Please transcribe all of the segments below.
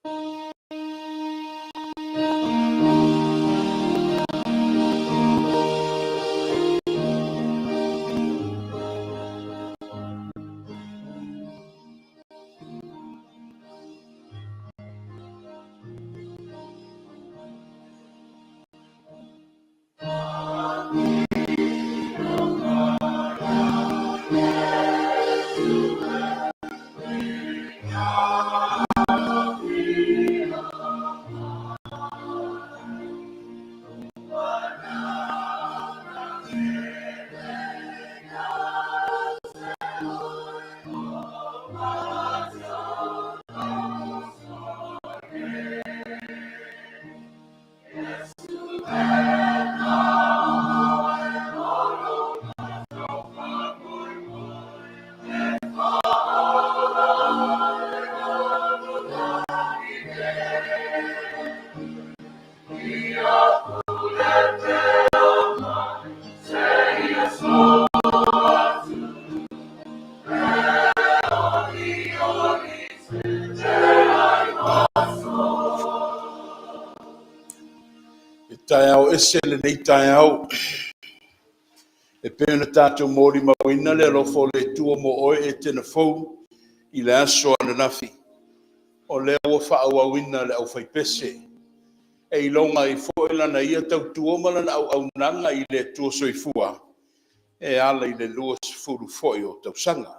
E taeao ese lenei taeao. E pei ona tatou molimauina le alofa o le Atua mo oe Etena fou i le aso ananafi. O lea ua faaauauina le aufaipese e iloga ai foi lana ia tautua ma lana auaunaga i le Atua Soifua e ala i le 20 foi o tausaga.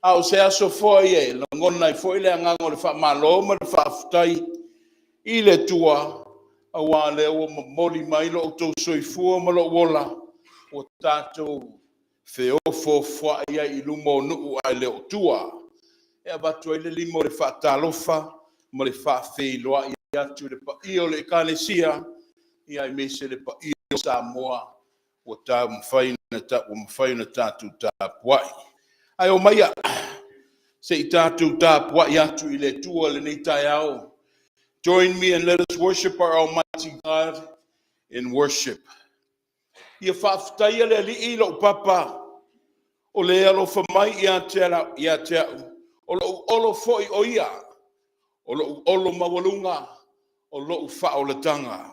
A o se aso foi e lagona ai foi le agaga o le faamalo ma le faafetai i le Atua, aua o lea ua momoli mai lo outou soifua ma lou ola, ua tatou feofoofoai ai i luma o nuu ae le o tua. E avatu ai le lima o le faatalofa ma le faafeiloai atu i le paia o le Ekalesia, aemaise le paia o Samoa ua mafai ona tatou tapuai. Ae omaia se i tatou tapuai atu i le Atua i lenei taeao. Join me and let us worship our Almighty God in worship. Ia faafetaia le Alii lou papa, o le alofa mai ia te au, o lou olo foi o ia, o lou olo maualuga, o lou faaolataga.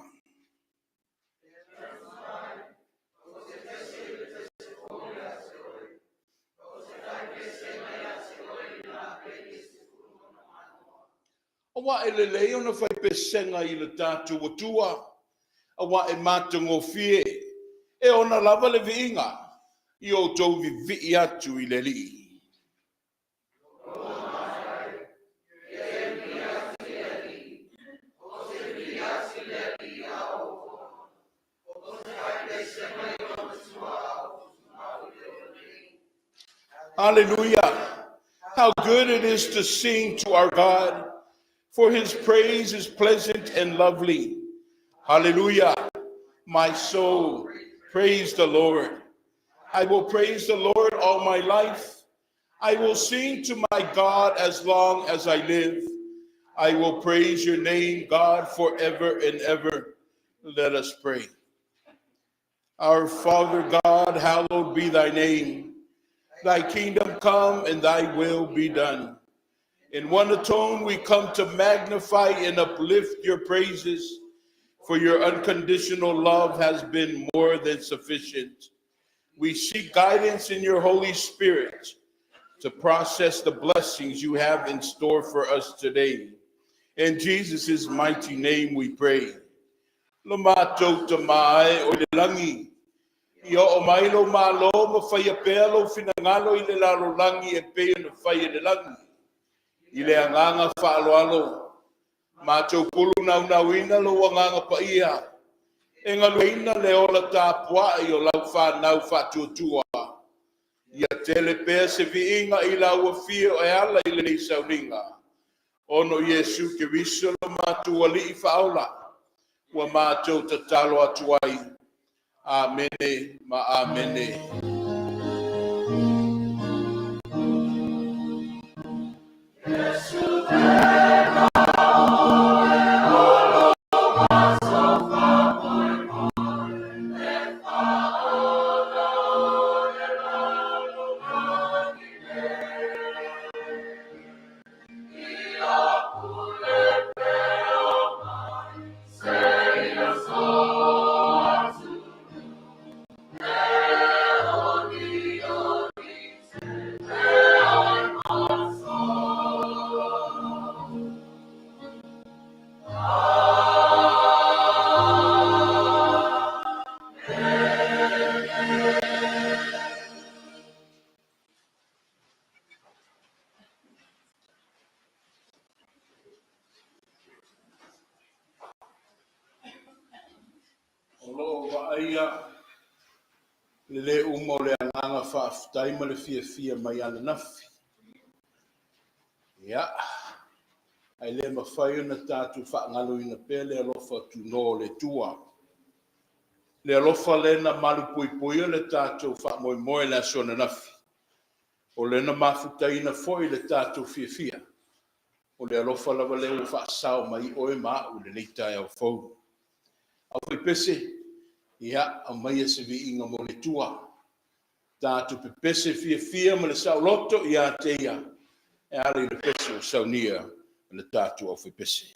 Aua e lelei ona fai pesega i le tatou Atua, aua e matagofie, e ona lava le viiga i o outou vivii atu i le Alii. Hallelujah. How good it is to sing to our God, for his praise is pleasant and lovely. Hallelujah. My soul, praise the Lord. I will praise the Lord all my life. I will sing to my God as long as I live. I will praise your name, God, forever and ever. Let us pray. Our Father God, hallowed be thy name. Thy kingdom come and thy will be done. In one atone, we come to magnify and uplift your praises, for your unconditional love has been more than sufficient. We seek guidance in your Holy Spirit to process the blessings you have in store for us today. In Jesus' mighty name we pray. Lo matou Tama e o i le lagi, ia oo mai lou malo ma faia pea lou finagalo i le lalolagi e pei ona fai i le lagi. I le agaga faaaloalo, matou pulu naunauina lou agaga paia, e galueaiina le ola tapuai o lau fanau faatuatua. Ia tele pea se viiga i lau afio e ala i lenei sauniga. Ona o Iesu Keriso lo matou Alii faaola, ua matou tatalo atu ai. Amene ma Amene. Manaia le le uma o le agaga faafetai ma le fiafia mai ananafi. Ia, ae le mafai ona tatou faagaloina pea le alofa tunoa o le Atua. Le alofa lea na malupuipuia le tatou faamoemoe i le aso ananafi, o lea na mafutaina foi le tatou fiafia, o le alofa lava lea ua faasao mai oe ma au i lenei taeao fou. Aufaipese, ia, aumaia se viiga mo le Atua. Tatou pepese fiafia ma le saoloto ia te Ia e ala i le pese ua saunia e le tatou aufaipese.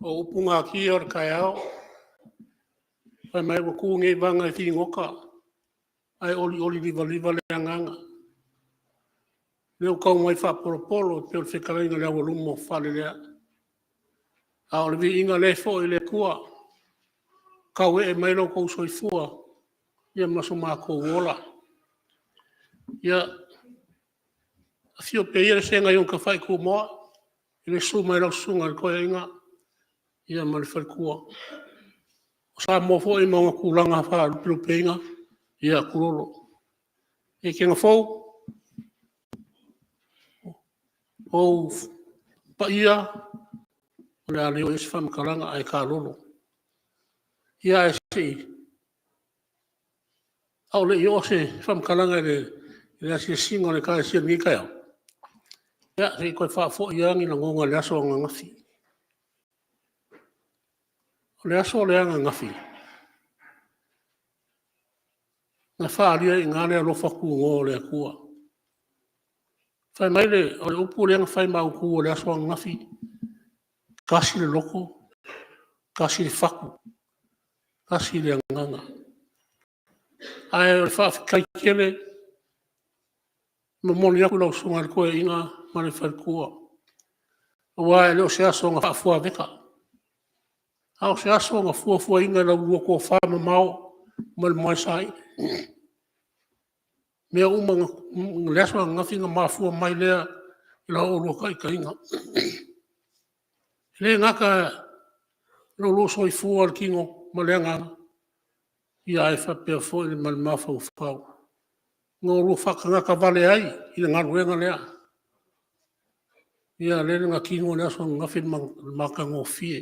O upu natia o le taeao, fai mai ua tu nei vaga e figota ae olioli livaliva le agaga. Lea ua tau mai faapolopolo e pei o le fetalaiga i le aualuma o fale lea. A o le viiga lea e foi i le Atua, tauee mai lo outou soifua ma so matou ola. Ia, Afio pea ia le Feagai i Tafaigatumoa i le susu mai o lau Susuga i le Toeaina ma le faletua. O Samoa foi ma ona tulaga faalupelupeina, ia tulou. Fou, o ou paia o le a le oo i ai se faamatalaga ae taalolo. Ia ae se i… a o le i oo se faamatalaga i le asiasiga o le Ekalesia i lenei taeao, ia se i toe faafoi lava ni lagona i le aso ananafi. O le aso lea ananafi na faaalia ai i ina le alofa tunoa o le Atua. Fai mai o le upu lea na fai ma autu o le aso ananafi, “Tasi le loto, tasi le fatu, tasi le agaga.” Ae o le faafetai tele e momoli atu i lau Susuga i le Toeaina ma le faletua, aua e le o se aso na faafuaveta, a o se aso na fuafuaina e la oulua tofamamao mai le malae saili. O mea uma, o le aso ananafi na mafua mai lea i la oulua taitaiga. E le gata i lo oulua soifua i le tino ma le agaga ae faapea foi ma le mafaufau na oulua faatagata vale ai i le galuega lea. Ia lele na tino le aso ananafi i le matagofie.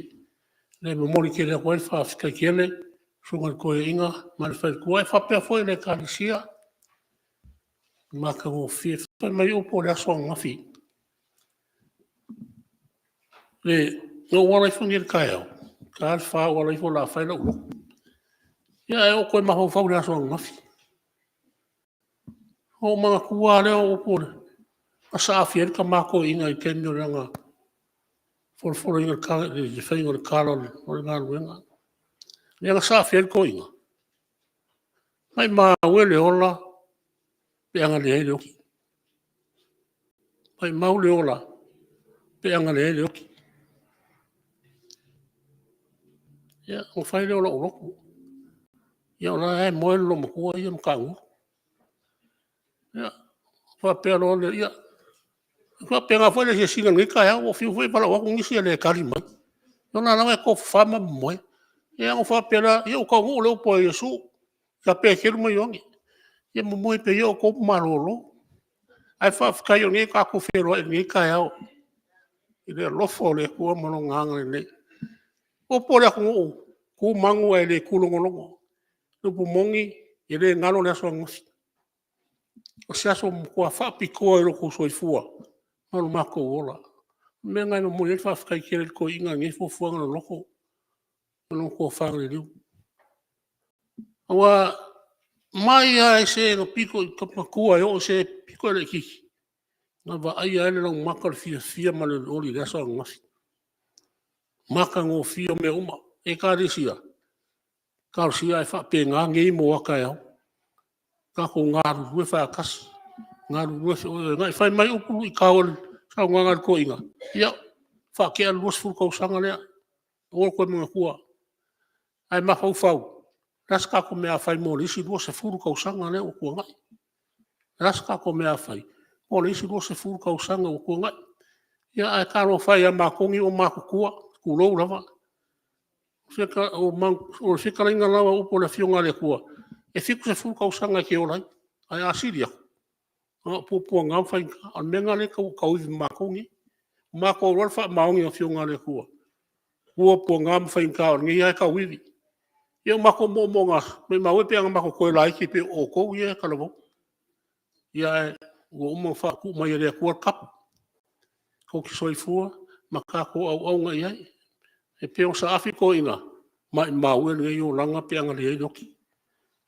O lea e momoli tele atu ai le faafetai tele i le Susuga i le Toeaina ma le faletua ae faapea foi le Ekalesia i le matagofie. Fai mai upu o le aso ananafi, na ou ala ifo nei i le taeao, e ta le 4 ou ala ifo o le a fai lau lotu. Ae ou toe mafaufau i le aso ananafi. Ona ou manatua lava lea o upu na saafi ai le tama toeaina i le taimi o lana folafolaina i le faiga o le tala o le galuega. Lea na saafi ai le toeaina, maumau e le ola pe ana leai le oti. Maumau le ola pe ana leai le oti. Ia, ona fai lea o lou lotu, ia o la e moe le loomatua ia i matagiolo. Ia, ona faapea loa lea, ia, e faapena foi le asiasiga i lenei taeao, ua ou fiu foi e valaau atu nisi e le tali mai. Ia o la e lava e tofafa ma momoe. Ia ona ou faapea lea, ia ua taunuu le upu a Iesu ia Peteru ma Ioane, ia momoe pea ia outou ma malolo. Ae faafetai o lea tatou te feiloai i lenei taeao i le alofa o le Atua ma Lona agalelei. O upu a le atunuu, tu manu ae le tu logologo. O le upu moni, e le galo le aso ananafi. O se aso ua matua faapitoa i lo outou soifua ma lo matou ola. O le mea lena e momoli ai le faafetai tele i le toeaina i lenei fuafuaga loloto ma lana tofa liliu. Aua mai lava i se na pito matua e oo i se pito laitiiti, na vaaia ai le laumata o le fiafia ma le olioli i le aso ananafi. Matagofie mea uma. Ekalesia, talosia ae faapena nei mo a taeao, tatou galulue faatasi, galulue feoeoea'i. Fai mai upu luitau o le saunoaga a le toeaina, ia faatea le 20 tausaga lea, aua le toe manatua. Ae mafaufau, o le a se tatou mea a fai mo le isi 20 tausaga lea ua tuanai? O le a se tatou mea a fai mo le isi 20 tausaga ua tuanai? Ia ae talofa e ia matou nei ua matutua, tulou lava. O le fetalaiga lava o upu a le Afioga a le Atua, e 70 tausaga e te ola ai, ae a sili atu, na o puapuaga ma faigata. A o le mea lena o lea e tau tauivi ma matou nei. Ua matou iloa le faamaoni o Afioga a le Atua, o puapuaga ma faigata o lenei lava e tauivi. Ia o matou moomooga lava, maumau e pe ana matou toe laiti pei o outou ia e talavou. Ae ua uma ona faamatuu mai e le Atua le tapu, tou te soifua ma tatou auauna i ai. E pei ona saafi toeaiina, maumau e lenei olaga pe ana leai le oti.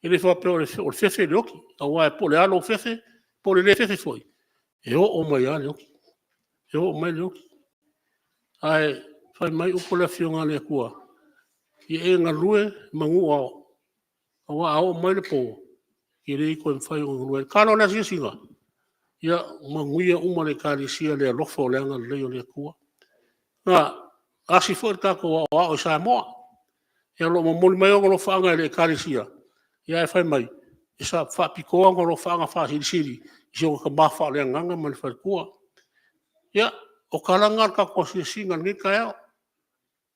E le faapea o le fefe i le oti, aua po o le a lou fefe po o le le fefe foi, e oo mai lava le oti, e oo mai le oti. Ae fai mai upu a le Afioga a le Atua, ia e galue manu o ao, aua a oo mai le po, e le toe mafai ona galue ai. Tatalo i le asiasiga, ia manuia uma le Ekalesia i le alofa ma le agalelei o le Atua. Na asi foi le tatou aoao i Samoa, ia o lo o momoli mai alofaaga i le Ekalesia, ae fai mai, e faapitoa ona alofaaga faasilisili si ou tama faaleagaga ma le faletua. Ia, o tala na o le tatou asiasiga i lenei taeao.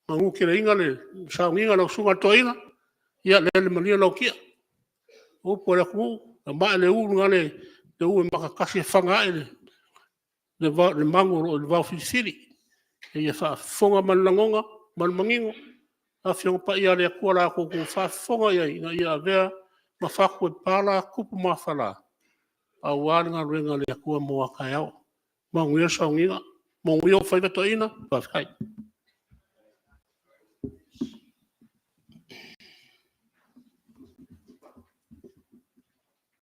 Manuteleina le sauniga a lau susuga i le toeaina, ia lele manuia lau tia. O upu a le atunuu, e mama'e le ulu nai le ulu e matatasi e fana a'e le manu o lo o i le vaofilifili. Ia faafofoga ma le lagona ma le manino Afioga Paia a le Atua latou te faafofoga i ai ina ia avea ma fatu e papala tupu ma afala aua le galuega a le Atua mo a taeao. Manuia le sauniga, manuia ou faiva toeaina, faafetai.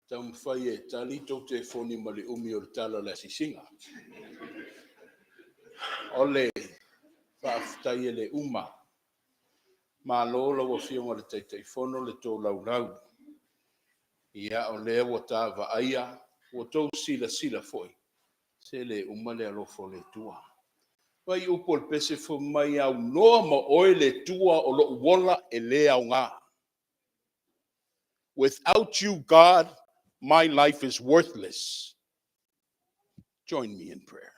Taumafai e tali tou telefoni ma le umi o le tala o le asiasiga. O le faafetai e le uma. Malo i lau Afioga i le Taitaifono le tolaulau. Ia, o lea ua ta vaaia, ua outou silasila foi, se le uma le alofa o le Atua. Fai upu o le pese fai mai e aunoa ma oe le Atua o lou ola e le aoga. Without you, God, my life is worthless. Join me in prayer.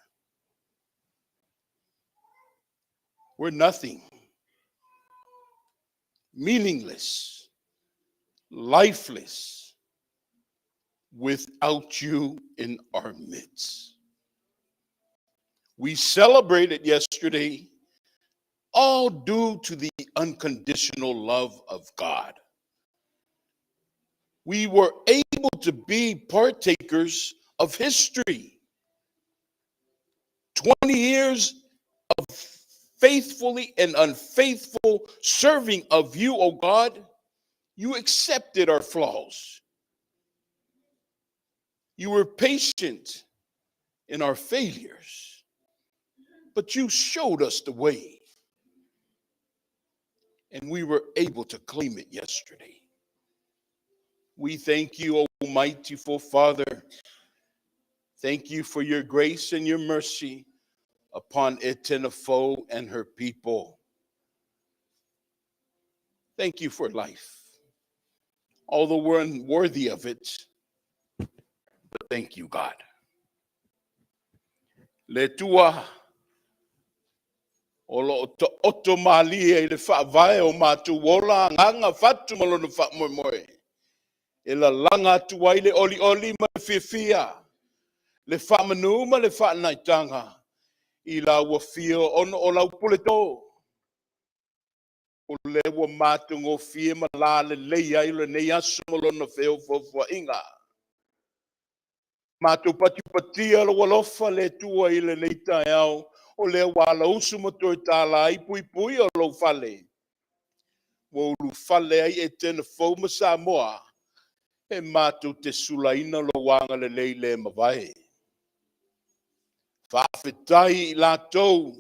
We're nothing, meaningless, lifeless without you in our midst. We celebrated yesterday, all due to the unconditional love of God. We were able to be partakers of history. 20 years of faithfully and unfaithful serving of you, O God, you accepted our flaws. You were patient in our failures, but you showed us the way. And we were able to claim it yesterday. We thank you, Almighty Father. Thank you for your grace and your mercy upon Etene Fou and her people. Thank you for life. Although we're unworthy of it, but thank you, God. Le Atua o lo o taoto malie i le faavae o matou ola agaga fatu ma lona faamoemoe. E lalaga atu ai le olioli ma le fiafia, le faamanu ma le faanaitaga i lau afio ona o lau puleto. O lea ua matagofie ma lalelei ai lenei aso ma lona feofoofoaiga. Matou patipatia lou alofa le Atua i lenei taeao, o lea ua alausu ma toe tala ai puipui o lou fale. Ua ulufale ai Etene Fou ma Samoa, e matou te sulaina lou agalelei le mavae. Faafetai i latou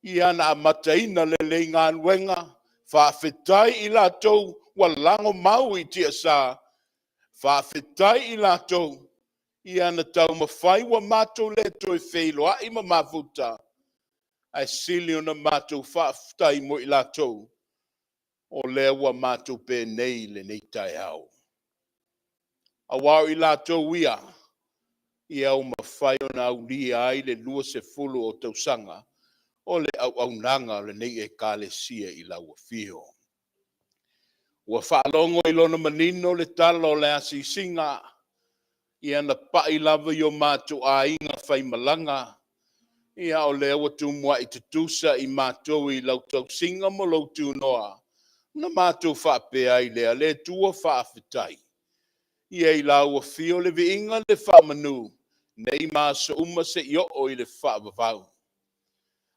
ia na amataina lenei galuega, faafetai i latou ua lago mau i tiasa, faafetai i latou ia na taumafai ua matou le toe feiloai ma mafuta, ae sili ona matou faafetai mo i latou o lea ua matou penei i lenei taeao. Aua o i latou ia, ia ua mafai ona aulia ai le 20 o tausaga o le auaunaga a lenei Ekalesia i lau afio. Ua faalogo i lona manino le tala o le asiasiga, ia na pai lava i o matou aiga faimalaga, ia o lea ua tumuai tutusa i matou i lau tausiga ma lou tunoa, na matou faapea ai lea, le Atua faafetai. Ia i lau afio le viiga le faamanu, nei ma aso uma seia oo i le faavavau.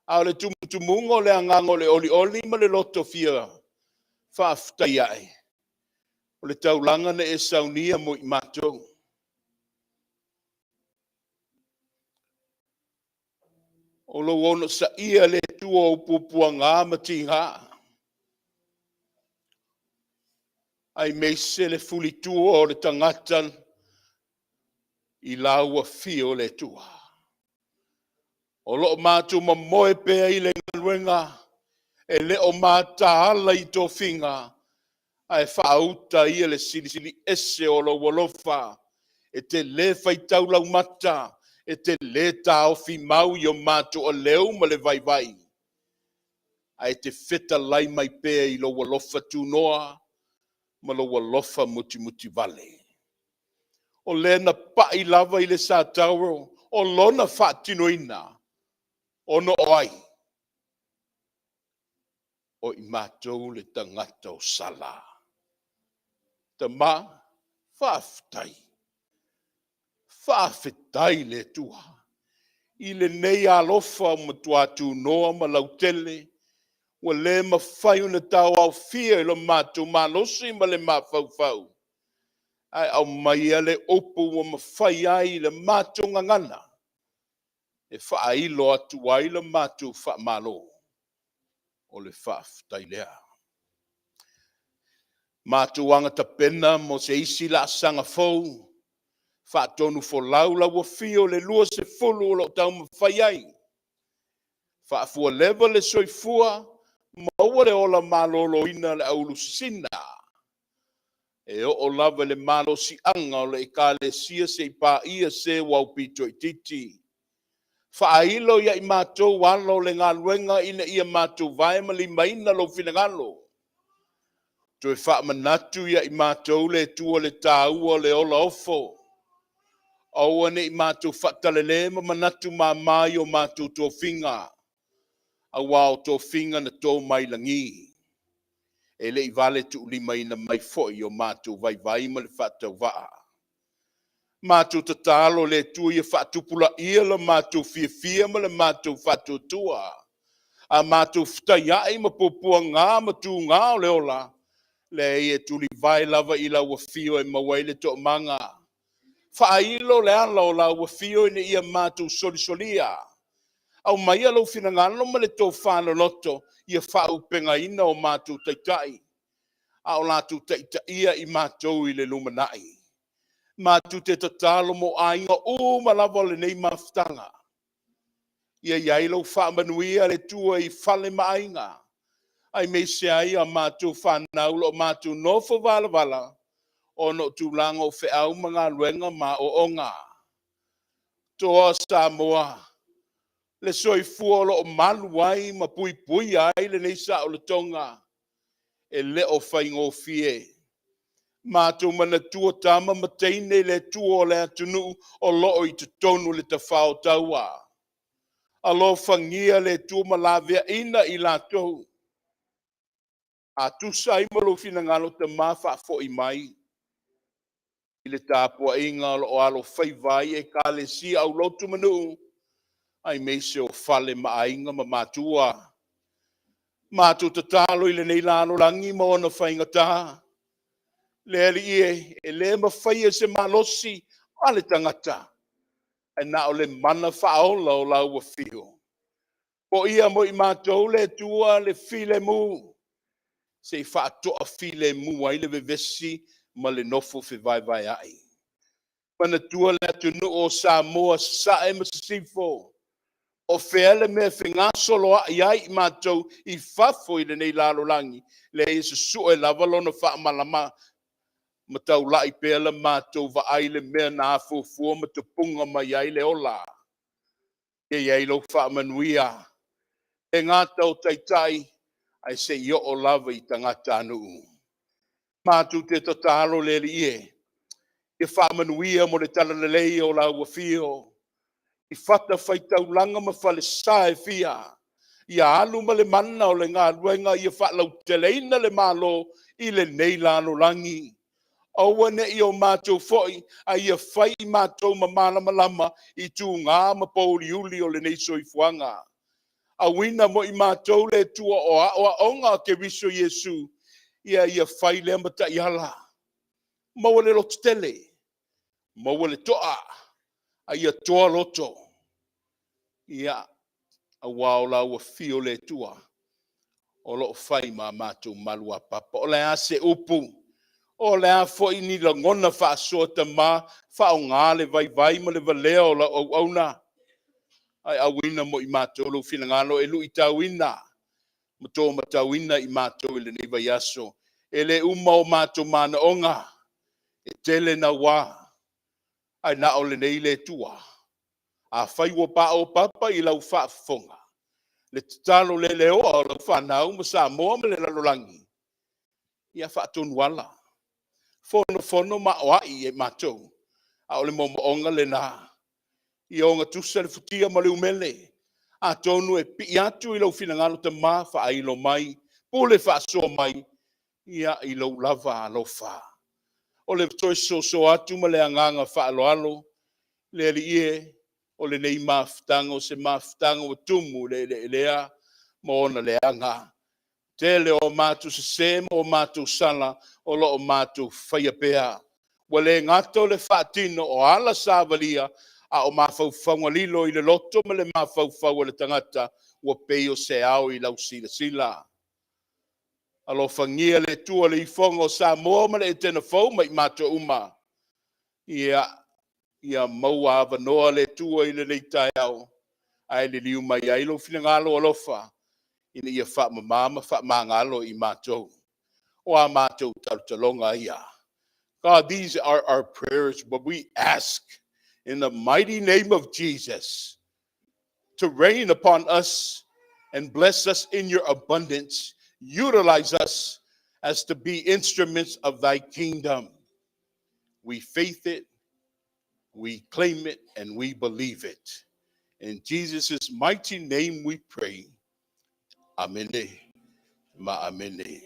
A o le tumutumuga o le agaga o le olioli ma le loto fia faafetai ae, o le taulaga na e saunia mo i matou. O lou onosaia le Atua o puapuaga ma tiga, aemaise le fulitua o le tagata i lau afio le Atua. O lo o matou momoe pea i le galuega, e le o mataala i tofiga, ae faauta ia le silisili ese o lou alofa. E te lē faitau laumata, e te lē taofi mau i o matou aleu ma le vaivai, ae e te fetalai mai pea i lou alofa tunoa ma lou alofa mutimutivale. O lea na pai lava i le satauro o lona faatinoina, ona o ai? O i matou le tagata o sala. Tama, faafetai. Faafetai i le Atua i lenei alofa ua matua tunoa ma lautele, ua le mafai ona taoaofia e lo matou malosi ma le mafaufau, ae aumaia le upu ua mafai ai le matou gagana e faailo atu ai le matou faamalo. O le faafetai lea. Matou agatapena mo se isi laasaga fou, faatonufolau lau afio le 20 o lo o taumafai ai. Faafualeva le soifua, maua le ola maloloina o le auulusisina, e oo lava i le malosiaga o le Ekalesia seia paia se ua aupito itiiti. Faailo ia i matou ala o le galuega ina ia matou vae ma limaina lou finagalo. Toe faamanatu ia i matou le Atua le taua o le ola ofo. Aua ne i matou faatalale ma manatu mama i o matou tofiga, aua o tofiga na to mai lagi, e le i vale tuulimaina mai foi i o matou vaivai ma le faatauvaa. Matou tatalo le Atua ia faatupulaia lo matou fiafia ma le matou faatuatua, a matou fetaiai ma puapuaga ma tuga o le ola, leai e tulivae lava i lau afio e maua ai le toomaga. Faailo le ala o lau afio ina ia matou solisolia. Aumaia lou finagalo ma le tofa loloto ia faaauupegaina o matou taitai, a o latou taitaia i matou i le lumanai. Matou te tatalo mo aiga uma lava o lenei mafutaga. Ia i ai lau faamanuia le Atua i fale ma aiga, aemaise ai a matou fanau o lo o matou nofo valavala ona o tulaga o feau ma galuega ma aoaoga. Toa Samoa, le soifua o lo o malu ai ma puipuia ai lenei saolotoga, e le o faigofie. Matou manatua tama ma teine i le Atua o le atunuu o lo o i totonu o le tafao taua. Alofagia le Atua ma laveaina i latou. A tusa ai ma lou finagalo, Tama, faafoi mai i le tapuaiga o lo o alofaiva ai Ekalesia, aulotu ma nuu, aemaise o fale ma aiga ma matua. Matou tatalo i lenei lalolagi ma ona faigata. Le Alii e, e le mafaia e se malosi a le tagata, ae na o le mana faaola o lau afio. Foia mo i matou le Atua le filemu, se i faatoafilemu ai le vevesi ma le nofo fevaevaeai. Manatua le atunuu o Samoa, Sasae ma Sisifo, o fea le mea e fegasoloai ai i matou i fafo i lenei lalolagi, leai e susue lava lona faamalama ma taulai pea la matou vaai i le mea na afuafua ma tupuga mai ai le ola. Ia i ai lou faamanuia, e gata o taitai, ae se i oo lava i tagatanuu. Matou te tatalo le Alii e, ia faamanuia mo le talalelei o lau afio i fatafaitaulaga ma falesa e fia, ia alu ma le mana o le galuega ia faalauteleina le Malo i lenei lalolagi. Aua ne i o matou foi, a ia fai i matou ma malamalama i tuga ma pouliuli o lenei soifuaga. Auina mo i matou le Atua o aoaoga a Keriso Iesu, ia fai lea ma taiala. Maua le lototele, maua le toa, a ia toa loto. Ia, aua o lau afio le Atua o lo o fai ma a matou maluapapa. O le a se upu? O le a foi ni lagona faasoa tama, faaaoga le vaivai ma le valea o lau auauna, ae auina mo i matou lou finagalo e luitauina ma tomatauina i matou i lenei vaiaso. E le uma o matou manaoga, e tele naua. Ae na o lenei le Atua. Afai ua paopapa i lau faafofoga, le tatalo leleoa o lau fanau ma Samoa ma le lalolagi, ia faatonu ala, fonofono ma aoai e matou, a o le moomooga lena. Ia ogatusa le futia ma le umele, atonu e pipii atu i lou finagalo Tama, faailo mai, pule faasoa mai, ia i lou lava alofa. O le toe soso atu ma le agaga faaaloalo, le Alii e, o lenei mafutaga o se mafutaga ua tumu i le eleelea ma ona leaga. Tele o matou sese ma o matou sala o lo o matou faia pea. Ua le gata o le faatino o ala savalia, a o mafaufauga lilo i le loto ma le mafaufau o le tagata, ua pei o se ao i lau silasila. Alofagia le Atua le ifoga o Samoa ma le Etena fou ma i matou uma. Ia, ia maua avanoa le Atua i lenei taeao, ae liliu mai ai lou finagalo alofa ina ia faamama ma faamagalo i matou. O a matou talotaloga ia. God, these are our prayers, what we ask in the mighty name of Jesus to reign upon us and bless us in your abundance. Utilize us as to be instruments of thy kingdom. We faith it, we claim it, and we believe it. In Jesus' mighty name we pray. Amen. Ma amene.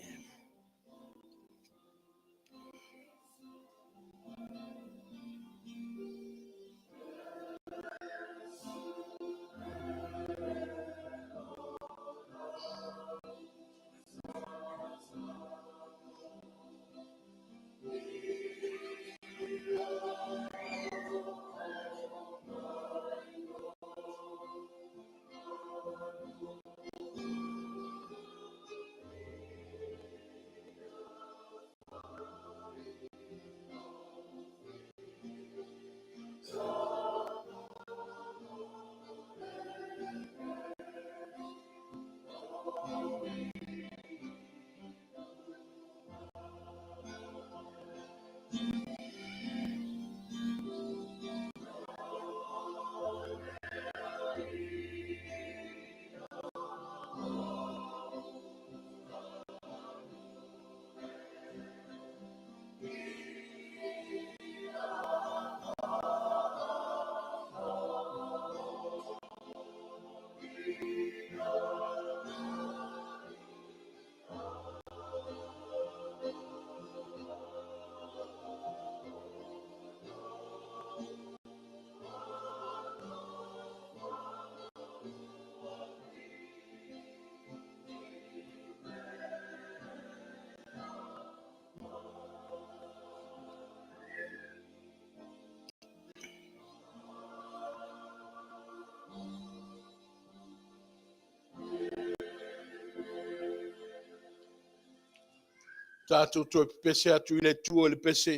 Tatou toe pepese atu i le Atua i le pese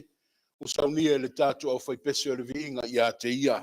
ua saunia e le tatou aufaipese o le viiga ia te Ia.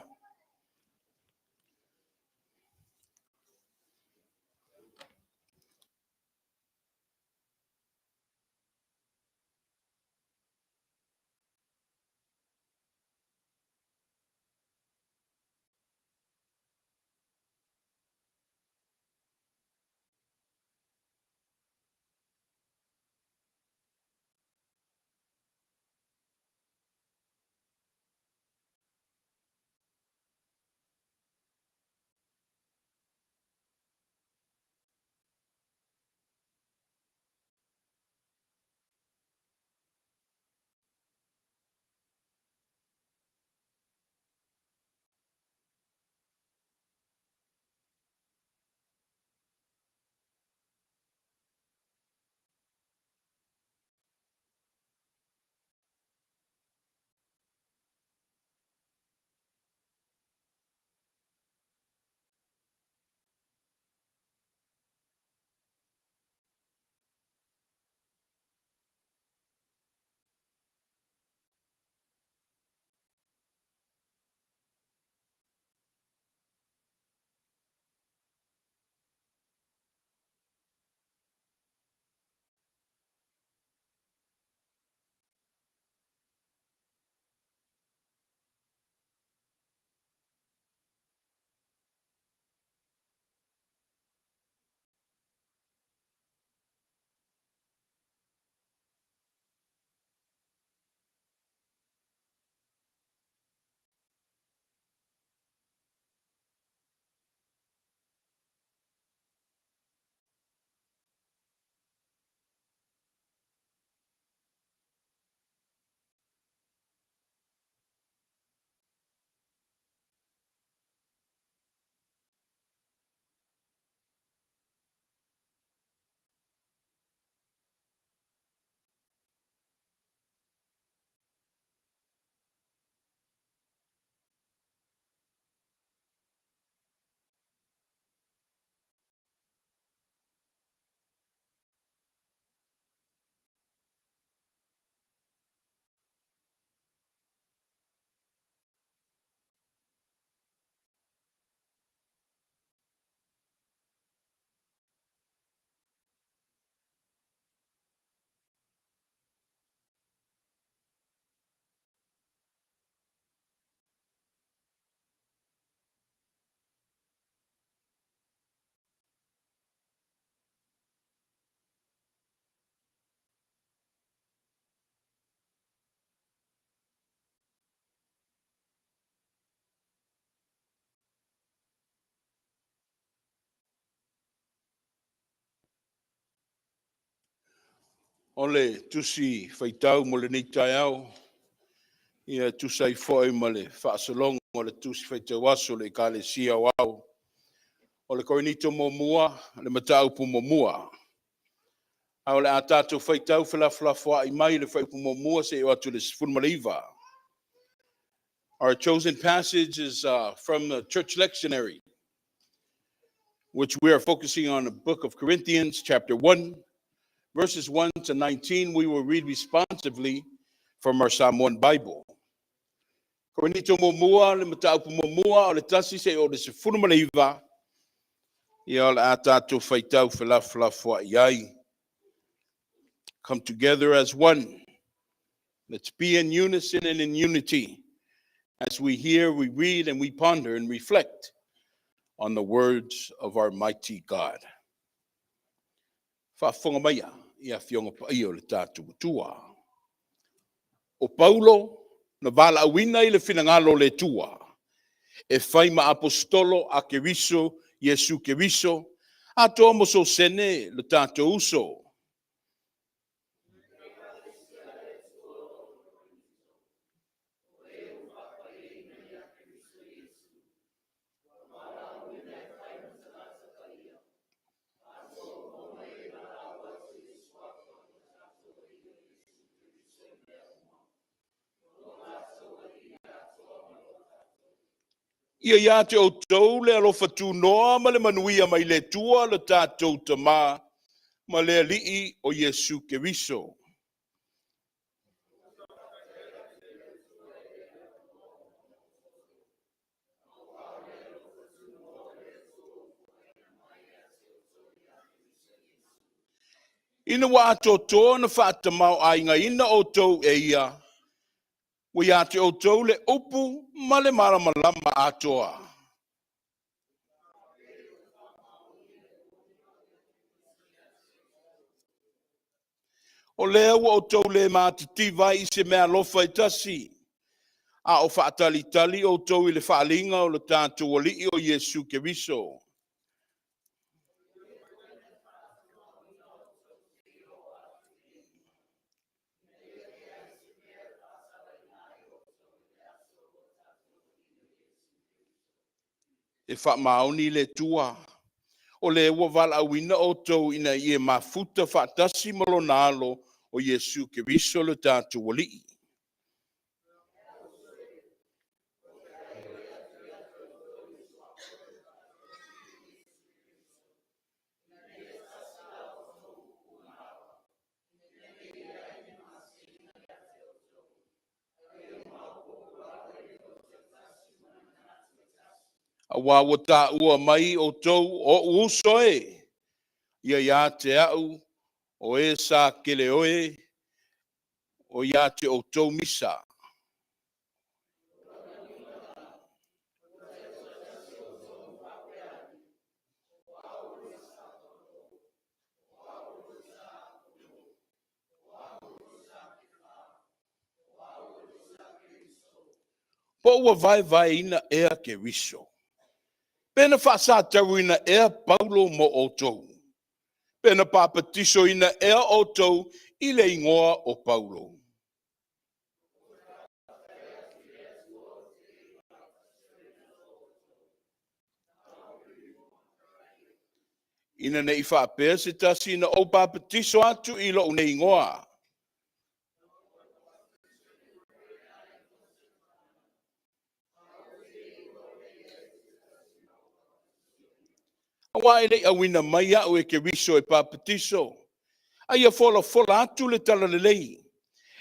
O le tusi faitau mo lenei taeao, ia tusa ai foi ma le faasologa o le tusi faitau aso o le Ekalesia Aoao. O le Korinito muamua, le mataupu muamua. A o le a tatou faitau felafolafoai mai le fuaiupu muamua seia oo atu i le 19. Our chosen passage is from the church lectionary, which we are focusing on the book of Corinthians, chapter 1, verses 1 to 19. We will read responsively from our Samoan Bible. Korinito muamua, le mataupu muamua, o le 1 seia oo i le 19, ia o le a tatou faitau felafolafoai ai. Come together as one. Let's be in unison and in unity as we hear, we read, and we ponder and reflect on the words of our mighty God. Faafofoga maia i afioga paia o le tatou Atua. O Paulo, na valaauina i le finagalo o le Atua, e fai ma aposetolo a Keriso, Iesu Keriso, atoa ma Sosene le tatou uso. Ia ia te outou le alofa tunoa ma le manuia mai le Atua le tatou Tamā ma le Alii o Iesu Keriso. Ina ua atoatoa ona faatamaoaigaina outou e ia, ua ia te outou le upu ma le malamalama atoa. O lea ua outou le matitiva ai i se meaalofa e tasi, a o faatalitali outou i le faaaliga o le tatou Alii o Iesu Keriso. E faamaoni le Atua, o lea ua valaauina outou ina ia mafuta faatasi ma lona alo o Iesu Keriso le tatou Alii. Auā ua taua mai outou o o'u uso e, ia ia te au o e sa Keleoe o ia te outou Misa. Po ua vaevaeina ea Keriso? Pe na faasatauina ea Paulo mo outou? Pe na papatisoina ea outou i le igoa o Paulo? Ina ne i faapea se tasi na ou papatiso atu i lou nei igoa. Aua e le i auina mai au e Keriso e papatiso, a ia folafola atu le talalelei.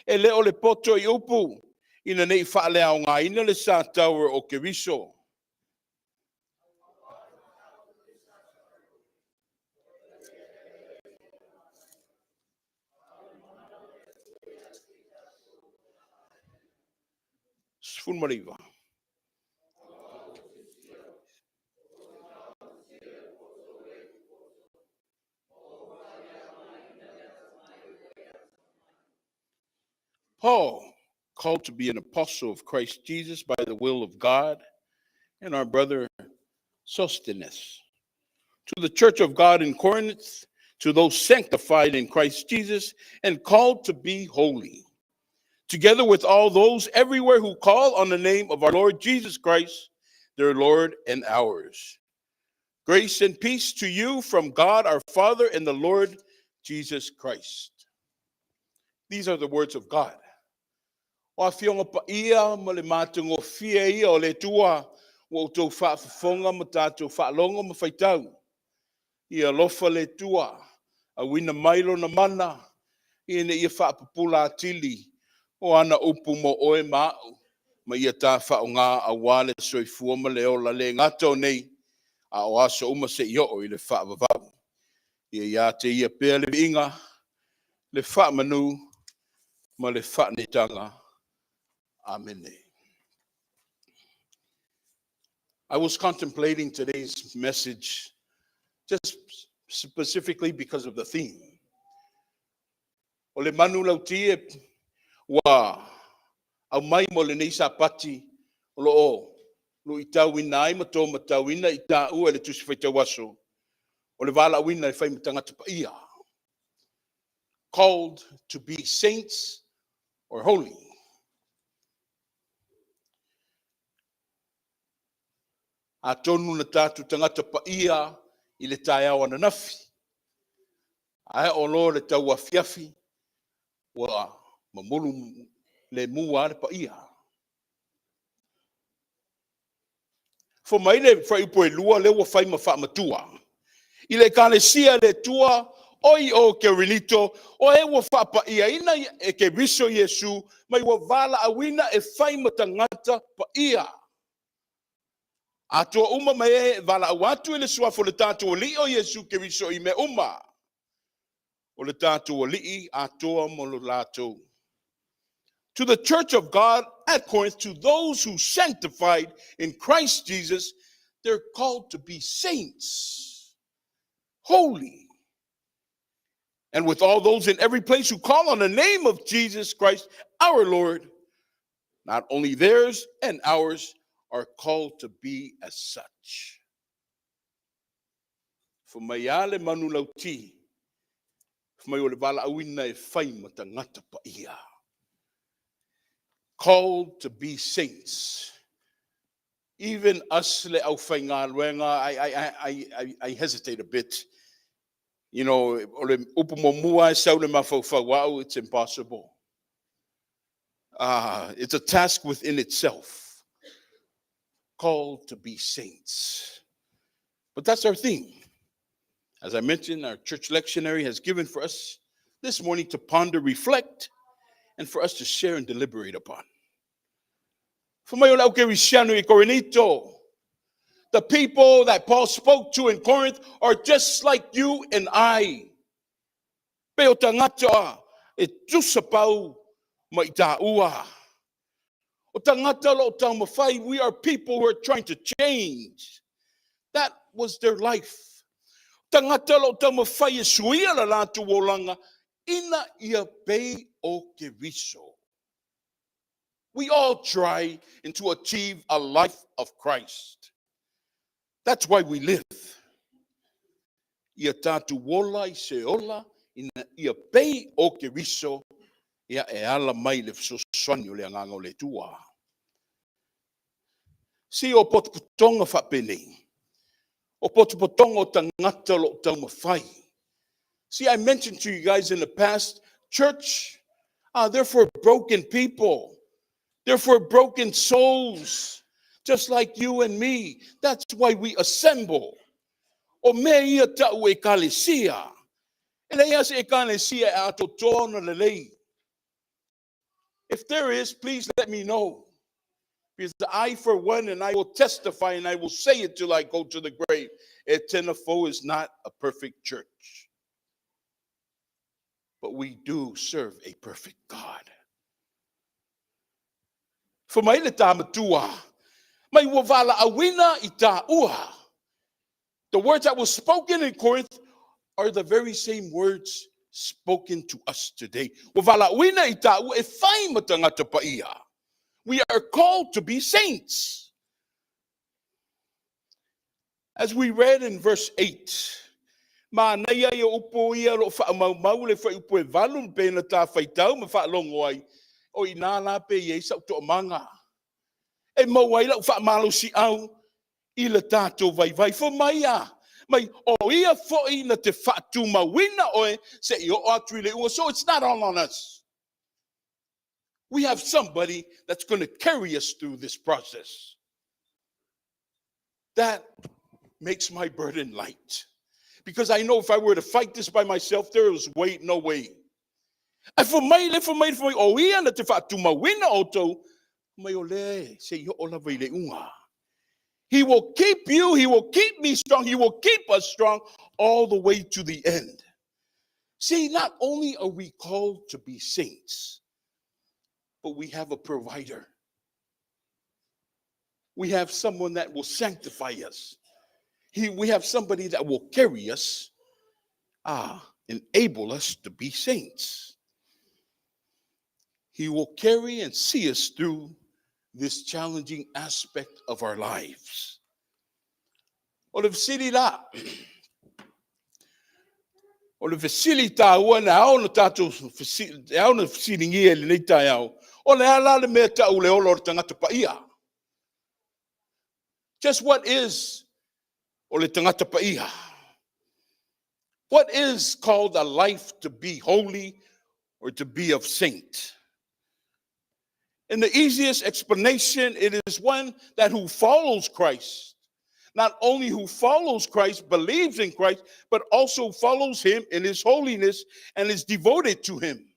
E le o le poto i upu, ina ne i faaleaogaina le sataua o Keriso. 19. Paul, called to be an apostle of Christ Jesus by the will of God, and our brother Sosthenes, to the church of God in Corinth, To those sanctified in Christ Jesus and called to be holy, together with all those everywhere who call on the name of our Lord Jesus Christ, their Lord and ours. Grace and peace to you from God our Father and the Lord Jesus Christ. These are the words of God. O afioga paia ma le matagofie ia o le Atua ua outou faafofoga ma tatou faalogo ma faitau. Ia alofa le Atua, auina mai lona mana, ina ia faapupula atili o ana upu mo oe ma a'u, ma ia ta faaaoga aua le soifua ma le ola le gata o nei, a o aso uma seia oo i le faavavau. Ia ia te ia pea le viiga, le faamanu ma le faanetaga. Amene. I was contemplating today's message just specifically because of the theme. O le manulauti e ua aumai mo lenei Sapati o lo o luitauina ai ma taumatauina i taua e le Tusi Faitau Aso o le valaauina e fai ma tagata paia. Called to be saints or holy. Atonu na tatou tagata paia i le taeao ananafi, ae o loa le tauafiafi ua mamulu le mua le paia. Fai mai le fuaiupu e 2 lea ua fai ma faamatua. I le ekalesia le Atua oi o Korinito, o e ua faapaiaina e Keriso Iesu mai ua valaauina e fai ma tagata paia. Atoa uma ma e valaau atu i le suafa o le tatou Alii o Iesu Keriso i mea uma. O le tatou Alii atoa mo lo latou. To the church of God at Corinth, to those who sanctified in Christ Jesus, they're called to be saints, holy. And with all those in every place who call on the name of Jesus Christ, our Lord, not only theirs and ours are called to be as such. Fai mai a le manulauti, fai mai o le valaauina e fai ma tagata paia. Called to be saints. Even us le aufaigaluega, I hesitate a bit. O le upu muamua e sau le mafaufau au, it's impossible. It's a task within itself. Called to be saints. But that's our theme. As I mentioned, our church lectionary has given for us this morning to ponder, reflect, and for us to share and deliberate upon. Fai mai o le au Kerisiano i Korinito, the people that Paul spoke to in Corinth are just like you and I. Pe o tagata e tusa pau ma i tāua. O tagata o lo o taumafai, we are people who are trying to change. That was their life. Tagata o lo o taumafai e suia le latou olaga ina ia pei o Keriso. We all try and to achieve a life of Christ. That's why we live. Ia tatou ola i se ola ina ia pei o Keriso ia e ala mai le fesoasoani o le agaga o le Atua. Si o potopotoga faapenei. O potopotoga o tagata o lo o taumafai. See, I mentioned to you guys in the past, church, they're for broken people. They're for broken souls, just like you and me. That's why we assemble. O mea ia ta'u ekalesia. E leai se ekalesia e atoatoa ona lelei. If there is, please let me know. Because I, for one, and I will testify and I will say it till I go to the grave, Etenafo is not a perfect church. But we do serve a perfect God. Fai mai le tamatua, mai ua valaauina i tāua. The words that were spoken in Corinth are the very same words spoken to us today. Ua valaauina i tāua e fai ma tagata paia. We are called to be saints. As we read in verse 8, Manaia ia o upu ia o lo o faamaumau le fuaiupu e 8 pei ona ta faitau ma faalogo ai, o i ina la pe i ai sau toamaga e maua ai lau faamalosiau i le tatou vaivai. Fai mai a, mai o ia foi na te faatumauina oe seia oo atu i le iuga. So it's not all on us. We have somebody that's going to carry us through this process. That makes my burden light. Because I know if I were to fight this by myself, there is way, no way. Ae fai mai le, fai mai, fai mai, o ia na te faatumauina outou, mai o lea seia oo lava i le iuga. He will keep you, he will keep me strong, he will keep us strong all the way to the end. See, not only are we called to be saints, but we have a provider. We have someone that will sanctify us. We have somebody that will carry us, enable us to be saints. He will carry and see us through this challenging aspect of our lives. O le fesili la, o le fesili taua na ao na tatou e ao na fesiligia i lenei taeao, o le a la le mea tau le ola o le tagata paia? Just what is o le tagata paia? What is called a life to be holy or to be of saint? In the easiest explanation, it is one that who follows Christ. Not only who follows Christ, believes in Christ, but also follows him in his holiness and is devoted to him.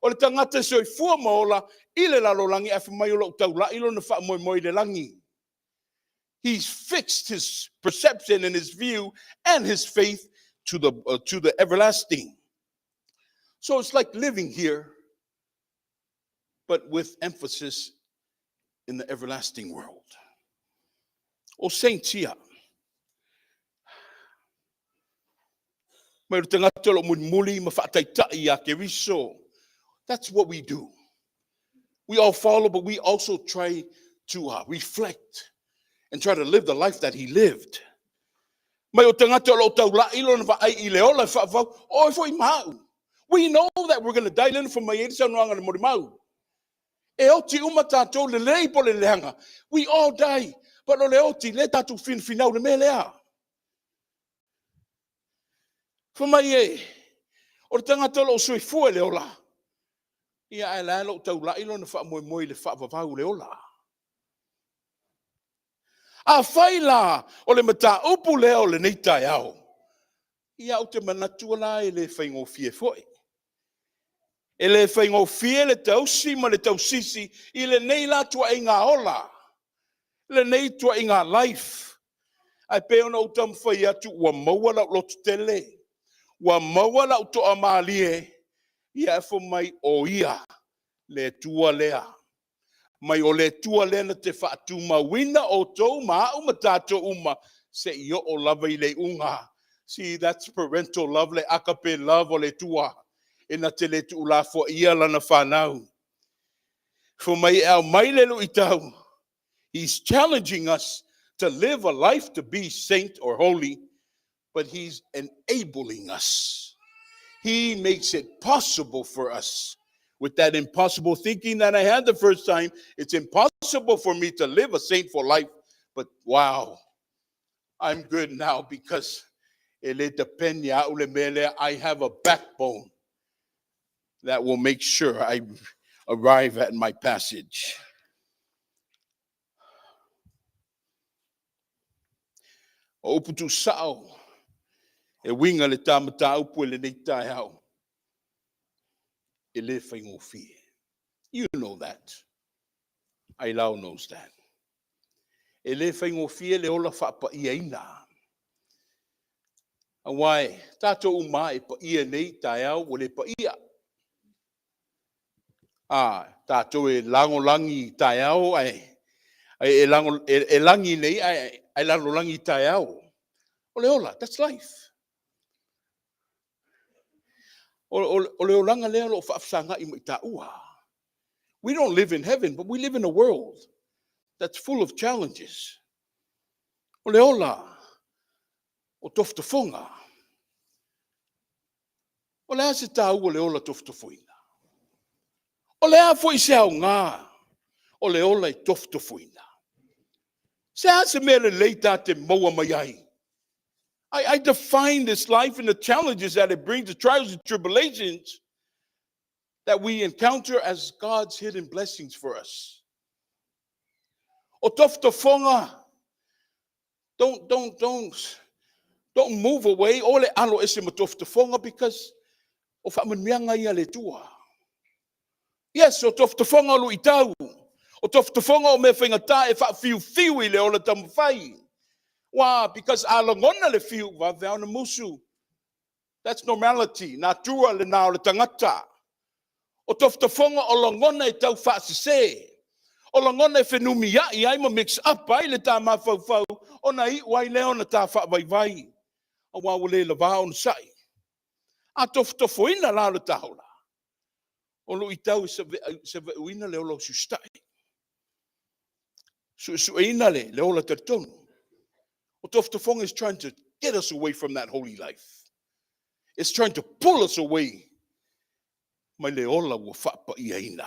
O le tagata soifua ma ola i le lalolagi ae fai mai o lo o taulai lona faamoemoe i le lagi. He's fixed his perception and his view and his faith to the everlasting. So it's like living here, but with emphasis in the everlasting world. O saints ia. Mai o le tagata o lo o mulimuli ma faataitai ia Keriso. That's what we do. We all follow, but we also try to reflect and try to live the life that he lived. Mai o tagata o lo o taulai lona vaai i le ola e faavavau, o oe foi ma au. We know that we're going to die lena fai mai ai le saunoaga le molimau. E oti uma tatou lelei po le leaga. We all die. But o le oti, le tatou finafinau le mea lea. Fai mai e, o le tagata o lo o soifua i le ola, ia ae la lo o taulai lona faamoemoe i le faavavau le ola. Afai la o le mataupu lea o lenei taeao, ia ou te manatu la e le faigofie foi. E le faigofie le tausi ma le tausisi i lenei la tuaiga ola, lenei tuaiga life. Ae pei ona ou taumafai atu ua maua lau loto tele, ua maua lau toamalie, ia e fai mai o ia le Atua lea. Mai o le Atua lea na te faatumauina outou ma au ma tatou uma seia oo lava i le iuga. See, that's parental love, le agape love o le Atua. E na te le tuulafoaia lana fanau. Fai mai e aumai le luitau. He's challenging us to live a life to be saint or holy, but he's enabling us. He makes it possible for us. With that impossible thinking that I had the first time, it's impossible for me to live a saintful life. But wow, I'm good now because e le depend ia le mea lea. I have a backbone that will make sure I arrive at my passage. O upu tuusao e uiga le ta mataupu e lenei taeao e le faigofie. You know that. Ailao knows that. E le faigofie le ola faapaiaina. Aua e tatou uma e paia nei taeao ua le paia. A, tatou e lagolagi taeao ae e, lago, e lagi nei ae, ae lalolagi taeao. O le ola, that's life. O le olaga lea o lo o faafesagai ma itaua. We don't live in heaven, but we live in a world that's full of challenges. O le ola o tofotofoga. le a se tāua o le ola tofotofoina? O le a foi se aoga o le ola e tofotofoina? Se a se mea lelei ta te maua mai ai? I define this life and the challenges that it brings, the trials and tribulations that we encounter as God's hidden blessings for us. O tofotofoga, don't, don't, don't, don't move away. O le alo ese ma tofotofoga because o faamanuiaga ia a le Atua. Yes, o tofotofoga o luitau. O tofotofoga o mea faigata e faafiufiu i le ola taumafai. Why? Because a lagona le fiu, vave lava ona musu. That's normality. Natura lena o le tagata. O tofotofoga o lagona e tau faasese. O lagona e fenumiai ai ma mix up ai le ta mafaufau ona iu ai lea ona ta faavaivai. Aua ua le lava onosai. A tofotofoina la le ta ola, o luitau e saveuina le ola o usiusitai. Suesueina le ola talitonu. O tofotofoga is trying to get us away from that holy life. It's trying to pull us away mai le ola ua faapaiaina.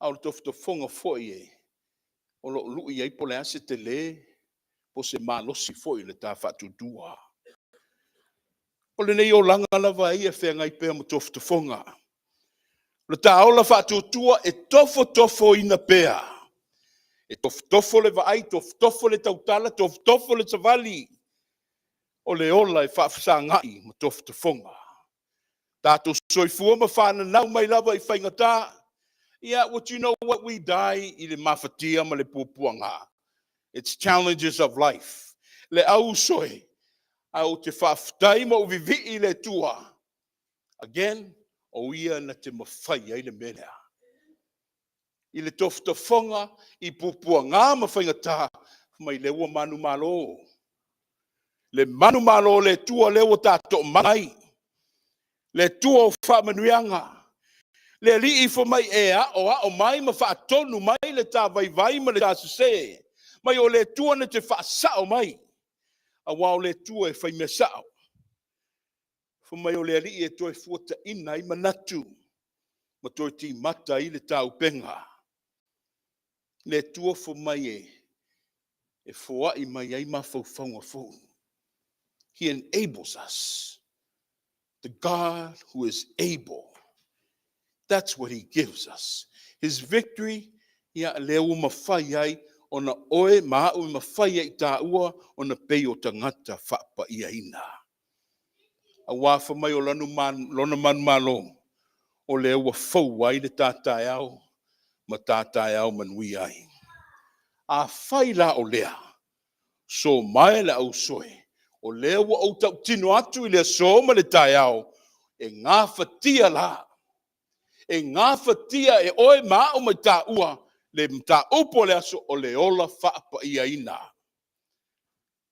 A o le tofotofoga foi e o loo lui ai po o le a se tele po se malosi foi le ta faatuatua. O lenei olaga lava ia e feagai pea ma tofotofoga. O le ta ola faatuatua e tofotofoina pea. E tofotofo le vaai, tofotofo le tautala, tofotofo le savali. O le ola e faafesagai ma tofotofoga. Tatou soifua ma whananau mai lava i faigata. Yeah, what you know what we die i le mafatia ma le puapuaga. It's challenges of life. Le au soe, a o te faafetai ma o vivii le Atua. Again, o ia na te mawhai ai le mea lea. I le tofotofoga, i puapuaga ma faigata, mai le ua manu malo. Le manu malo le Atua le ua tatou mai. Le Atua o faamanuiaga. Le Alii fai mai e ao ao mai ma faatonu mai le tā vaivai ma le tā sese. Mai o le Atua na te faasao mai. Aua o le Atua e fai mea sao. Fai mai o le Alii e toe fuataina ai manatu. Ma toe timata ai le tāupega. Le Atua fai mai e foai mai ai mafaufauga fou. He enables us. The God who is able. That's what he gives us. His victory, ia lea ua mafai ai ona oe ma au e mafai ai tāua ona pei o tagata faapaiaina. Aua fai mai o lanu man, lona manumalo, o lea ua fou ai le tātaeao ma tātaeao manuia ai. A fai la o lea, so mai le au soe, o lea ua ou tautino atu i le aso ma le taeao, e gafatia la. E gafatia e oe ma au mai tāua, le mataupu o le aso o le ola faapaiaina.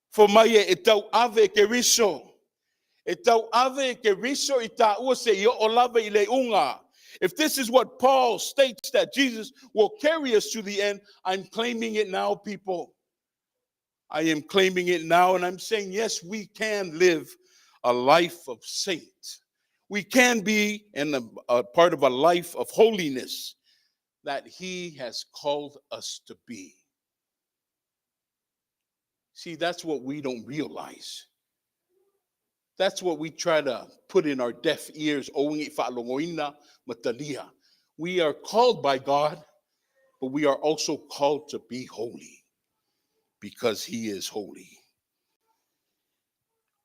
Fai mai e tau ave e Keriso. E tau ave e Keriso i tāua seia oo lava i le iuga. If this is what Paul states that Jesus will carry us to the end, I'm claiming it now, people. I am claiming it now, and I'm saying, yes, we can live a life of saint. We can be in a part of a life of holiness that he has called us to be. See, that's what we don't realize. That's what we try to put in our deaf ears. Aua ne i faalogoina ma talia. We are called by God, but we are also called to be holy because he is holy.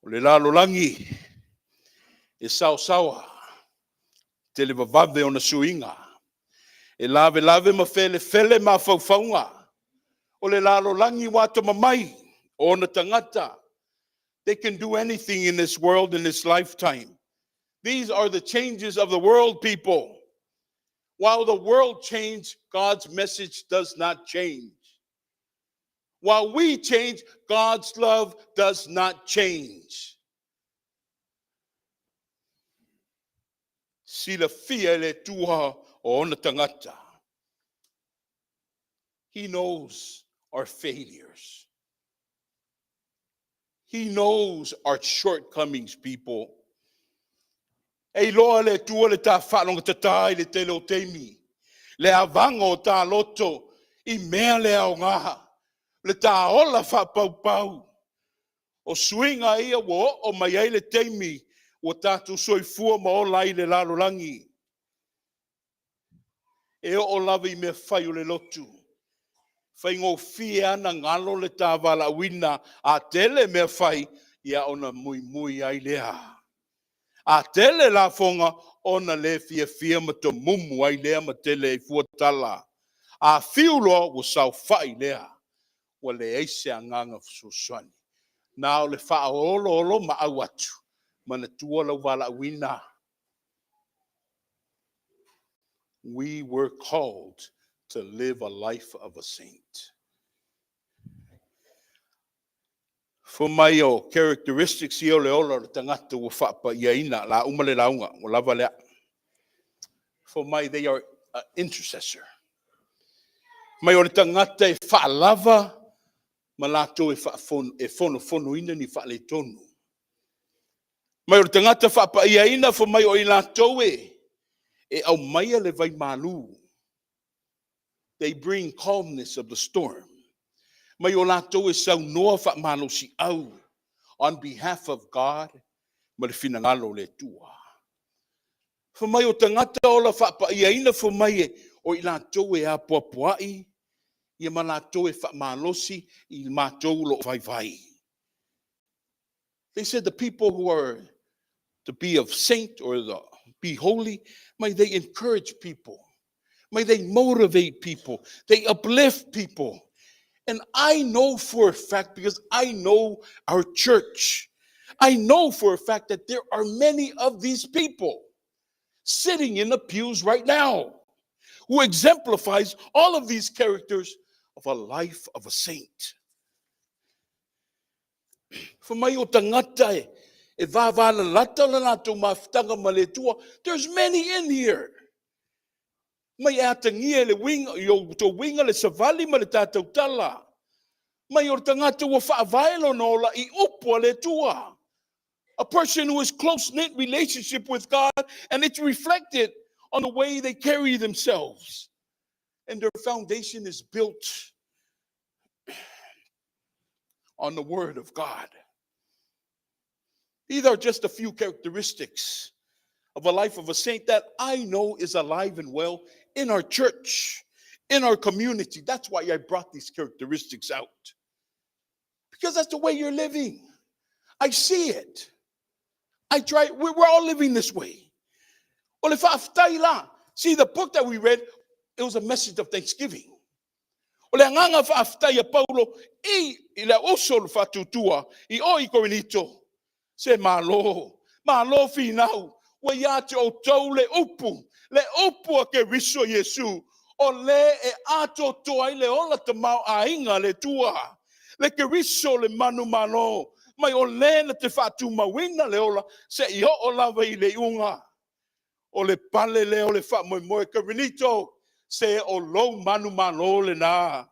O le lalolagi e saosaoa, tele vavave ona suiga. E lavelave ma felefele mafaufauga. O le lalolagi ua atamamai, o ona tagata. They can do anything in this world in this lifetime. These are the changes of the world, people. While the world changes, God's message does not change. While we change, God's love does not change. Silafia e le Atua o ona tagata. He knows our failures. He knows our shortcomings, people. E iloa le Atua le ta faalogotatā i le tele o taimi, le avaga o ta loto i mea le aoga, le ta ola faapaupau. O suiga ia ua oo mai ai le taimi ua tatou soifua ma ola ai i le lalolagi. E oo lava i mea fai o le lotu, faigofie lava ona galo le ta valaauina, a tele mea fai, ia ona muimui ai lea. A tele lafoga, ona le fiafia ma tomumu ai lea ma tele ai fua tala. A fiu loa, ua saofai lea, ua leai se agaga fesoasoani. Na o le faaoloolomaau atu, manatua lou valaauina. We were called to live a life of a saint. Fai mai o characteristics ia o le ola o le tagata ua faapaiaina. La uma le lauga, ua lava lea. Fai mai they are an intercessor. Mai o le tagata e faalava ma latou e fonofonoina ni faaletonu. Mai o le tagata faapaiaina, fai mai o i latou e aumaia le vaimalu. They bring calmness of the storm. Mai o latou e saunoa faamalosiau on behalf of God ma le finagalo o le Atua. Fai mai o tagata ola faapaiaina, fai mai o i latou e apoapoai ia ma latou e faamalosi i matou o lo o vaivai. They said the people who are to be of saint or the be holy, may they encourage people. May they motivate people. They uplift people. And I know for a fact, because I know our church, I know for a fact that there are many of these people sitting in the pews right now who exemplifies all of these characters of a life of a saint. Fai mai o tagata e vavalalata le latou mafutaga ma le Atua. There's many in here. Mai e atagia le uiga, i o outou uiga le savali ma le tatou tala. Mai o le tagata ua faavae lona ola i upu a le Atua. A person who is close-knit relationship with God, and it's reflected on the way they carry themselves. And their foundation is built on the Word of God. These are just a few characteristics of a life of a saint that I know is alive and well in our church, in our community. That's why I brought these characteristics out. Because that's the way you're living. I see it. I try, we're all living this way. O le faafetai la. See, the book that we read, it was a message of thanksgiving. O le agaga faafetai a Paulo i le uso o le faatuatua i o i Korinito. Se malo, malo finau, ua ia te outou le upu, le upu a Keriso Iesu, o le e atoatoa ai le ola tamaoaiga a le Atua. Le Keriso le manumalo, mai o le na te faatumauina le ola, seia oo lava i le iuga. O le pale lea o le faamoemoe Korinito, se o lou manumalo lena.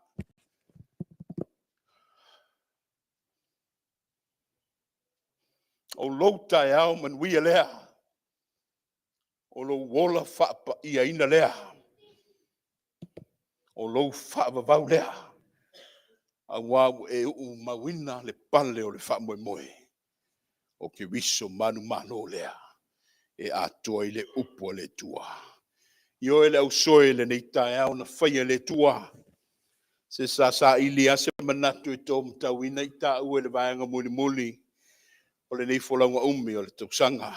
O lou taeao manuia lea. O lou ola faapaiaina lea. O lou faavavau lea. Auā ua e uumauina le pale o le faamoemoe. O Keriso manumalo lea. E atoa i le upu a le Atua. I oe le ausoe lenei taeao na faia e le Atua. Se sa saili lava se manatu e taumatauina i taua i le vaega mulimuli o lenei folauga umi o le tausaga.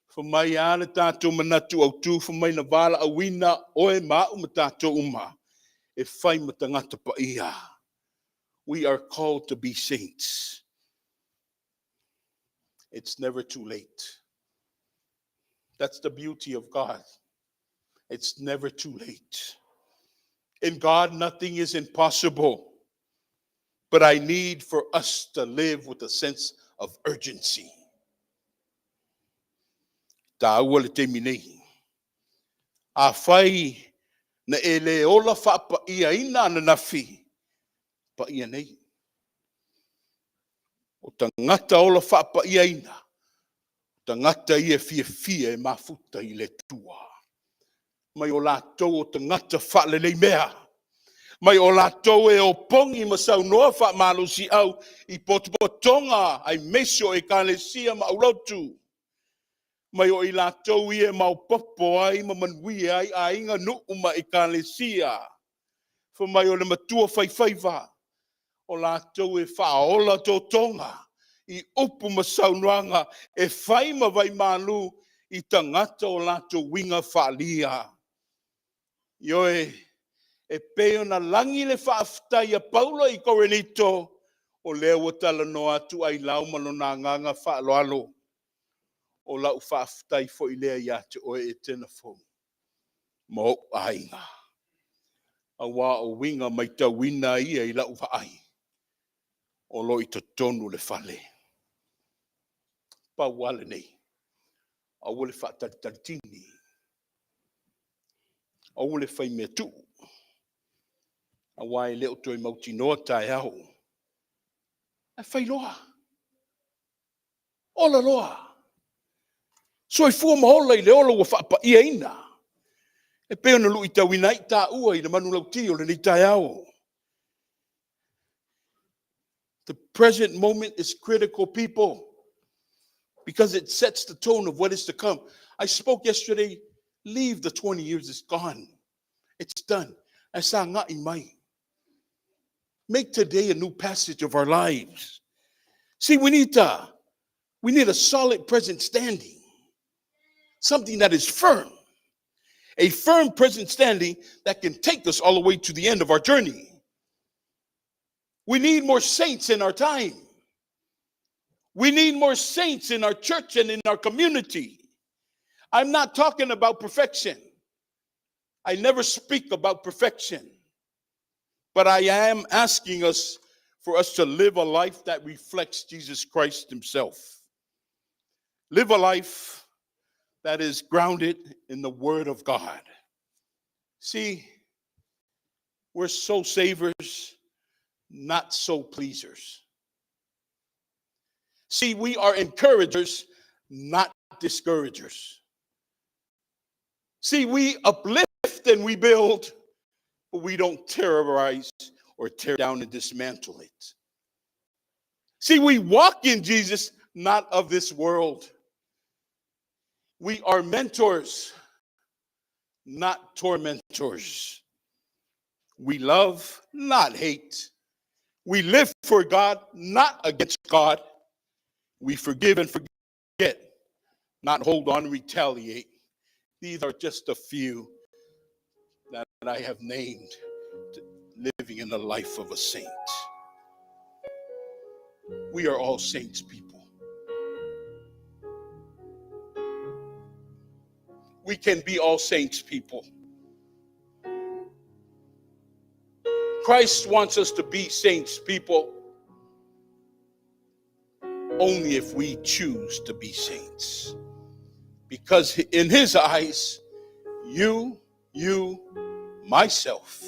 Fai mai a le tatou manatu autu, fai mai na valaauina oe ma au ma tatou uma e fai ma tagata paia. We are called to be saints. It's never too late. That's the beauty of God. It's never too late. In God, nothing is impossible. But I need for us to live with a sense of urgency. Taua le taimi nei. Afai na e le ola faapaiaina ananafi, paia nei. O tagata ola faapaiaina, Tagata ia e fiafia e mafuta i le Atua. Mai o latou o tagata faalelei mea. Mai o latou e opogi ma saunoa faamalosiau i potopotoga aemaise o ekalesia ma aulotu. Mai o i latou ia e maopoopo ai ma manuia ai aiga, nuu ma ekalesia. Fai mai o le matua faifaiva, o latou e faaola totoga i upu ma saunoaga e fai ma vaimalu i tagata o latou uiga faaalia. Ioe, e pei ona lagi le faafetai a Paulo i Korinito, o lea ua talanoa atu Ailau ma lona agaga faaaloalo. O lau faafetai foi lea ia te oe Etena fou ma ou aiga, aua o uiga matauina ia i lau vaai, o lo o i totonu o le fale. Pau lava lenei, aua le faatalitalitini, aua le faimea tuu, aua e le o toe mautinoa taeao. Ae fai loa, ola loa, soifua ma ola i le ola ua faapaiaina, e pei ona luitauina ai taua i le manulauti o lenei taeao. The present moment is critical, people, because it sets the tone of what is to come. I spoke yesterday, leave the 20 years, it's gone. It's done. Ae sagai mai. Make today a new passage of our lives. See, we need a solid present standing. Something that is firm. A firm present standing that can take us all the way to the end of our journey. We need more saints in our time. We need more saints in our church and in our community. I'm not talking about perfection. I never speak about perfection. But I am asking us for us to live a life that reflects Jesus Christ himself. Live a life that is grounded in the Word of God. See, we're soul savers, not soul pleasers. See, we are encouragers, not discouragers. See, we uplift and we build, but we don't terrorize or tear down and dismantle it. See, we walk in Jesus, not of this world. We are mentors, not tormentors. We love, not hate. We live for God, not against God. We forgive and forget, not hold on and retaliate. These are just a few that I have named living in the life of a saint. We are all saints, people. We can be all saints, people. Christ wants us to be saints, people, only if we choose to be saints. Because in his eyes, you, myself,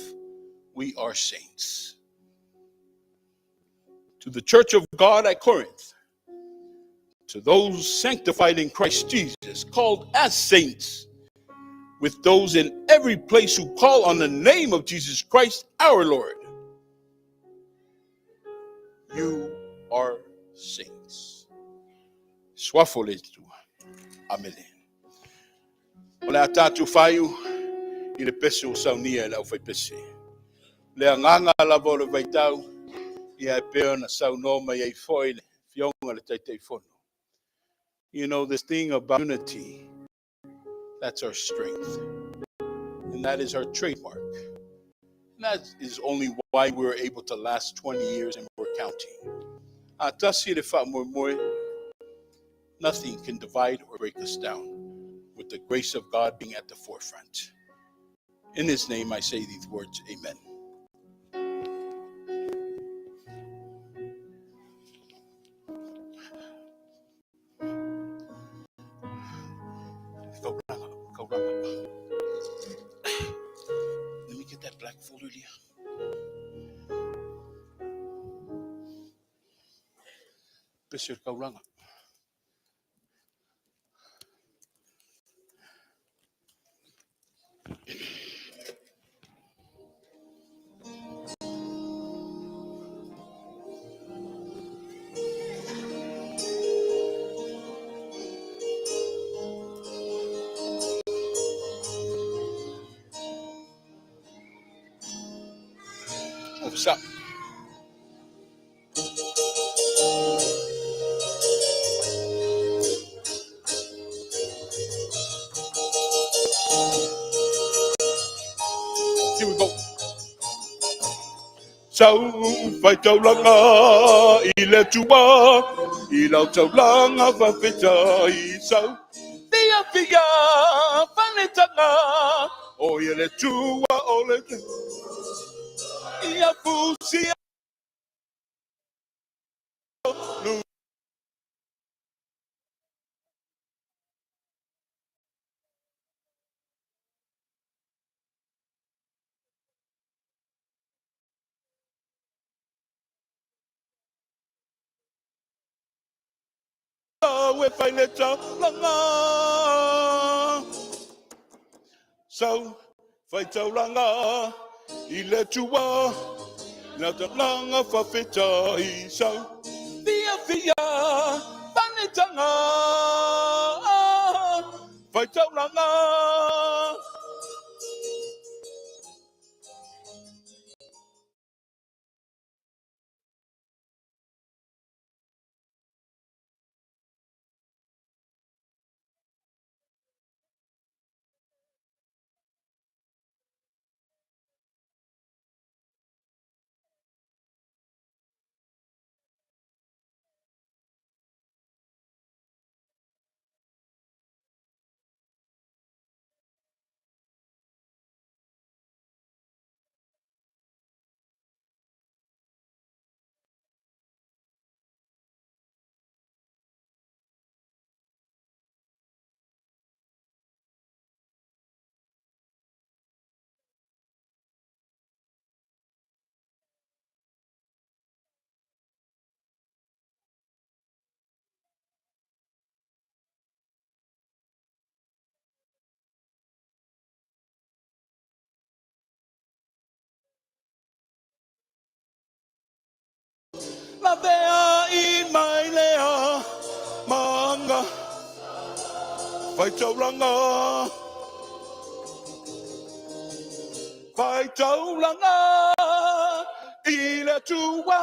we are saints. To the church of God at Corinth, to those sanctified in Christ Jesus, called as saints, with those in every place who call on the name of Jesus Christ our Lord, you are saints. Suafa o le Atua. Amene. O le a tatou faaiu i le pese o saunia e le aufaipese. Le agaga lava o le vaitau, ia e pei ona saunoa mai ai foi le afioga le Taitaifono. This thing about unity, that's our strength. And that is our trademark. And that is only why we were able to last 20 years and we're counting. A tasi le faamoemoe, nothing can divide or break us down, with the grace of God being at the forefront. In his name I say these words, amen. Go ranga, go ranga. Let me get that black folder here. Pese o le kaulanga. this up. Here we go. Sau faitaulaga i le Atua i lau taulaga faafetai sau fia fia faletaga o ia le Atua o le ia fusia lu e fai le taulaga sau faitaulaga i le Atua lau taulaga faafetai sau fia fia faletaga faitaulaga. Lavea i mai lea manga faitaulaga faitaulaga i le Atua.